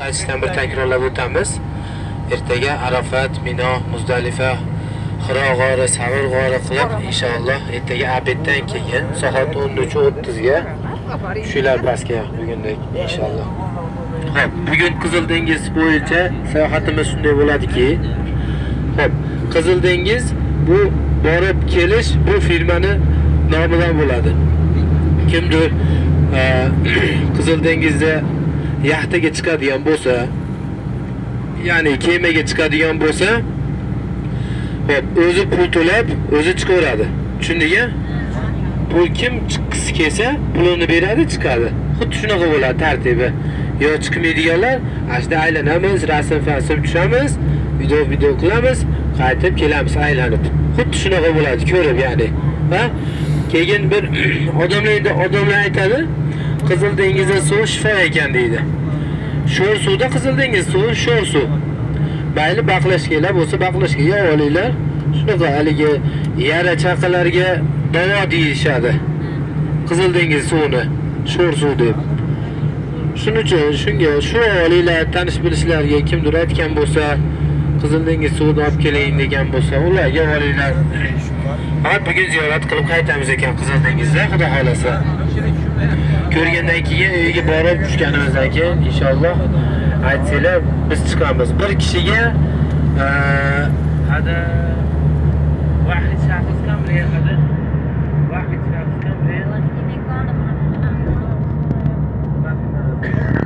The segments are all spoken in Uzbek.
Qaytishdan bir takrorlab o'tamiz. Ertaga Arafat, Mino, Muzdalifa, Xiro g'ori, Savr g'ori qilib inshaalloh ertaga obeddan keyin soat 13:30 ga tushinglar pastga bugundek inshaalloh. Xo'p, bugun Qizil dengiz bo'yicha sayohatimiz shunday bo'ladiki, xo'p, Qizil dengiz bu borib kelish bu firmani nomidan bo'ladi. Kimdir Qizil dengizda yaxtaga chiqadigan bo'lsa, ya'ni kemaga chiqadigan bo'lsa, xo'p, o'zi pul to'lab, o'zi chiqaveradi. Tushundingmi? Pul kim chiqqisi kelsa, pulini beradi, chiqadi. Xuddi shunaqa bo'ladi tartibi. Yo chiqmaydiganlar, ashda aylanamiz, rasm fasm tushamiz, video qilamiz, qaytib kelamiz aylanib. Xuddi shunaqa bo'ladi, ko'rib ya'ni. Ha? Keyin bir odamlar endi odamlar aytadi, Qizil dengizda suvi shifo ekan deydi. Sho'r suvda Qizil dengiz suvi sho'r suv. Mayli baqlashgalar bo'lsa baqlashga yo olinglar. Shunaqa haligi yara chaqalarga davo deyishadi. Qizil dengiz suvini sho'r suv deb. Shuning uchun shunga shu olinglar, tanish bilishlarga kimdir aytgan bo'lsa, Qizil dengiz suvini olib keling degan bo'lsa, ularga olinglar. Ha, bugun ziyorat qilib qaytamiz ekan Qizil dengizda, xudo xolasa. Ko'rgandan keyin uyga borib tushganimizdan keyin inshaalloh aytsanglar biz chiqamiz. Bir kishiga hada واحد شخص كم ريال هذا؟ واحد شخص كم ريال؟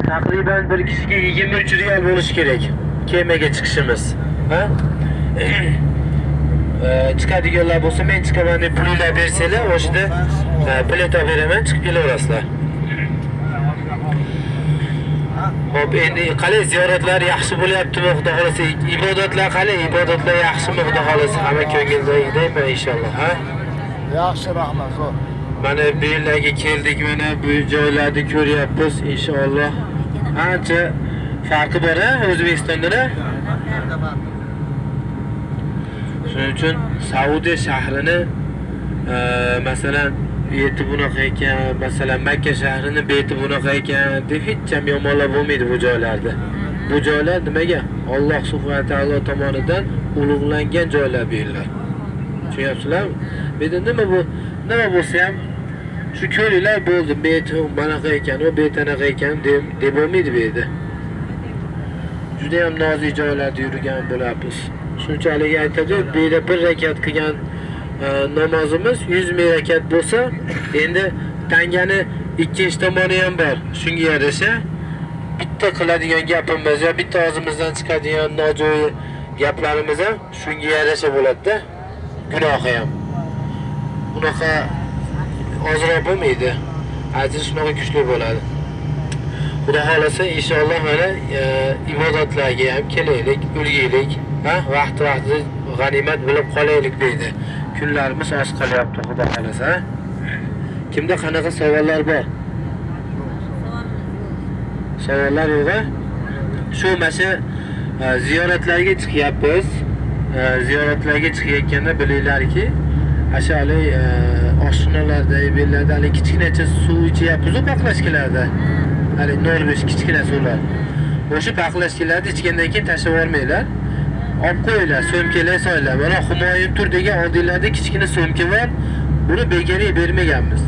Taqriban bir kishiga 23 riyal bo'lishi kerak kemaga chiqishimiz. Ha? Chiqadiganlar bo'lsa men chiqaman deb pulinglar bersanglar, o'shada bilet olib beraman, chiqib kelaverasizlar. Xo'p, endi qalay ziyoratlar yaxshi bo'lyaptimi, xudo xolasa? Ibodatlar qalay? Ibodatlar yaxshimi, xudo xolasa? Hamma ko'ngildagidaymi inshaalloh, ha? Yaxshi, rahmat, zo'r. Mana bu yerlarga keldik, mana bu joylarni ko'ryapmiz inshaalloh. Ancha farqi bor a O'zbekistonda. Shuning uchun Saudiya shahrini masalan beti bunaqa ekan, masalan Makka shahrini beti bunaqa ekan deb hech ham yomonlab bo'lmaydi bu joylarda. Bu joylar nimaga? Alloh subhanahu taolo tomonidan ulug'langan joylar bu yerlar. Tushunyapsizlarmi? Bu yerda nima bu, nima bo'lsa ham shu ko'ringlar bo'ldi, bet bunaqa ekan, u bet anaqa ekan deb bo'lmaydi bu yerda. Juda ham nozik joylarda yurgan bo'lyapmiz. Shunchalik aytadi, bu yerda bir rakat qilgan namozimiz 100 ming rakat bo'lsa, endi tangani ikkinchi tomoni ham bor. Shunga yarasha bitta qiladigan gapimiz yo bitta og'zimizdan chiqadigan nojo'ya gaplarimiz ham shunga yarasha bo'ladi-da. Gunohi ham. Unaqa ozroq bo'lmaydi. Ajr shunaqa kuchli bo'ladi. Xudo xolasa inshaalloh mana ibodatlarga ham kelaylik, ulgaylik, ha? Vaqti-vaqtida g'animat bilib qolaylik deydi. Kunlarimiz oz qolyapti, xudo xolasa. Ha? Kimda qanaqa savollar bor? Savollar yo'q, a? Shu mana shu ziyoratlarga chiqyapmiz. Ziyoratlarga chiqayotganda bilinglarki, o'sha hali oshxonalarda, bu yerlarda hali kichkinacha suv ichyapmiz-ku baqlashkalarda. Hali 0.5 kichkina suvlar. O'sha baqlashkalarni ichgandan keyin tashlab yubormanglar. Olib qo'yinglar, so'mkalar solinglar. Mana Humoyun tur degan oldinglarda kichkina so'mka bor. Buni bekorga bermaganmiz.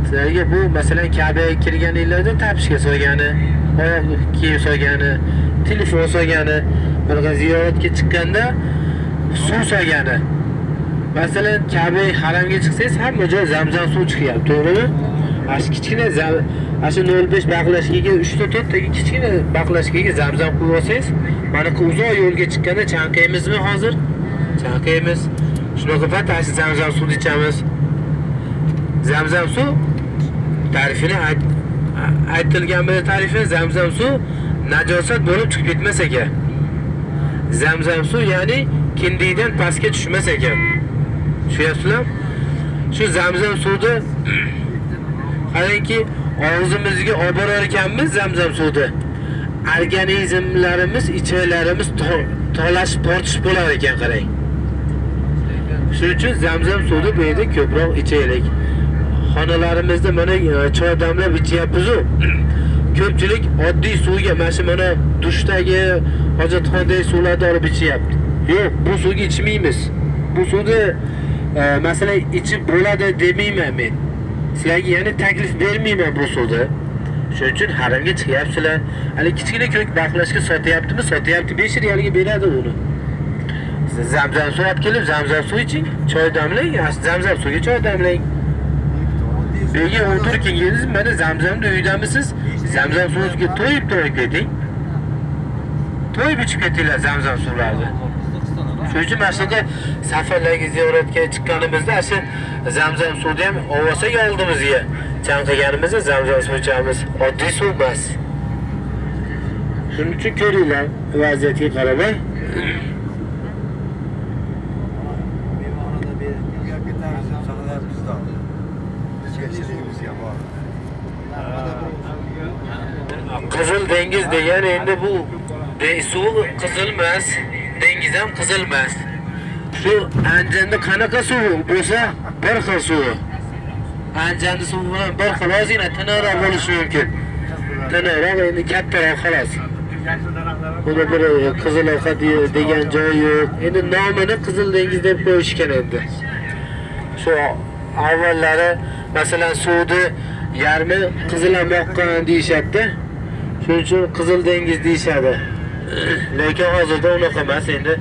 Sizlarga bu masalan Ka'baga kirganinglarda tapishga solgani, oyoq kiyim solgani, telefon solgani, bunaqa ziyoratga chiqqanda suv solgani. Masalan, Ka'ba haramga chiqsangiz hamma joy zamzam suv chiqyapti, to'g'rimi? Ana shu kichkina ana shu 0.5 baqlashkaga 3 ta 4 ta kichkina baqlashkaga zamzam quyib olsangiz, mana bu uzoq yo'lga chiqqanda chanqaymizmi hozir? Chanqaymiz. Shunaqa payt ana shu zamzam suvni ichamiz. Zamzam suv ta'rifini aytilgan bir ta'rifi zamzam suv najosat bo'lib chiqib ketmas ekan. Zamzam suv ya'ni kindikdan pastga tushmas ekan. Tushunyapsizlar? Shu zamzam suvni qarangki, og'zimizga olib borar ekanmiz zamzam suvni. Organizmlarimiz, ichaklarimiz tolashib, tortishib bo'lar ekan, qarang. Shuning uchun zamzam suvni bu yerda ko'proq ichaylik. Xonalarimizda mana choy damlab ichyapmiz-u. Ko'pchilik oddiy suvga mana shu mana Dushdagi, hojatxonadagi suvlarni olib ichyapti. Yo'q, bu suvga ichmaymiz. Bu suvni masalan ichib bo'ladi demayman men. Sizlarga yana taklif bermayman bu suvni. Shuning uchun haramga chiqyapsizlar. Hali kichkina ko'k baqlashga sotyaptimi? Sotyapti. 5 riyalga beradi uni. Zamzam suv olib kelib, zamzam suv iching, choy damlang, zamzam suvga choy damlang. Bega o'tirib kelganingiz mana zamzamda uydamisiz? Zamzam suviga to'yib to'yib keting. To'yib ichib ketinglar zamzam suvlarini. Shuning uchun mana shunaqa safarlarga, ziyoratga chiqqanimizda shu zamzam suvni ham olsak oldimizga chanqaganimizda zamzam suv ichamiz. Oddiy suv emas. Shuning uchun ko'ringlar vaziyatga qarab. Qizil dengiz degan endi bu suv qizil emas, dengiz ham qizil emas. Shu Andijonda qanaqa suv bo'lsa, bir xil suvi. Andijonda suvi bilan bir xil, ozgina tiniqroq bo'lishi mumkin. Tiniqroq, endi kattaroq xolos. Bunda bir Qizil oqa degan joy yo'q. Endi nomini Qizil dengiz deb qo'yishgan endi. Shu avvallari masalan suvni yarmi qizil ham oqqan deyishadi. Shuning uchun Qizil dengiz deyishadi. Lekin hozirda unaqa emas endi.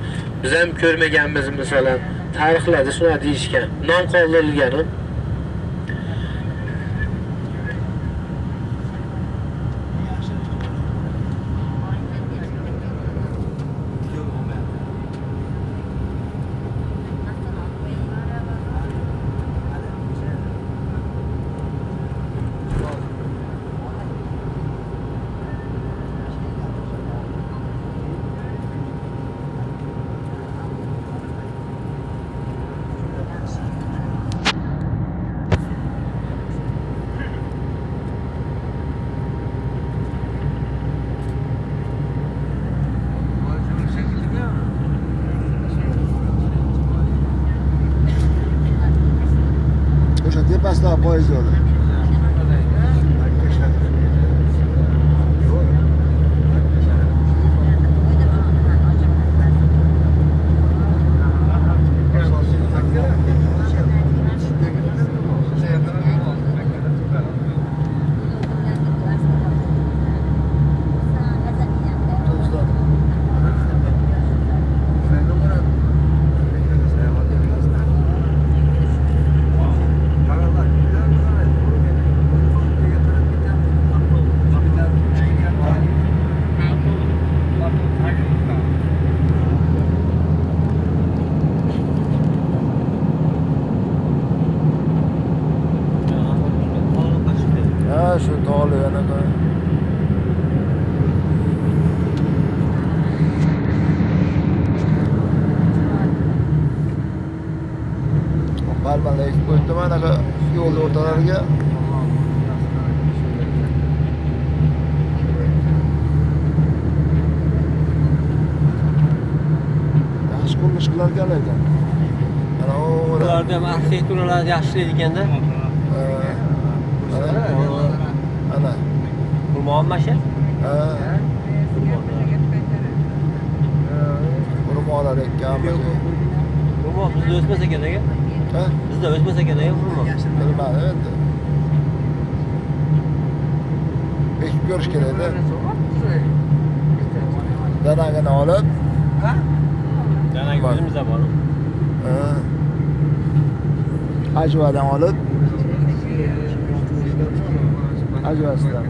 Biz ham ko'rmaganmiz masalan. Tarixlarda shunday deyishgan. Nom qoldirilgan u. O'sha tepasida poyezd yo'li. Ha, shu tog'li anaqa. Palmalar ekib qo'yibdi anaqa yo'l o'rtalariga. Yaxshi qurilish qilarkan lekin. Ana Ularda ham arxitekturalar yaxshi ekanda. Ana. Xurmo masha? Ha. Xurmolar ekkan. Xurmo bizda o'smas ekan aka. Ha? Bizda o'smas ekan aka xurmo. Bilmadim endi. Ekib ko'rish kerak-da. Danagini olib. Ha? Danagi o'zimizda bor. Ha. Ajvadan olib. Ajvasidan.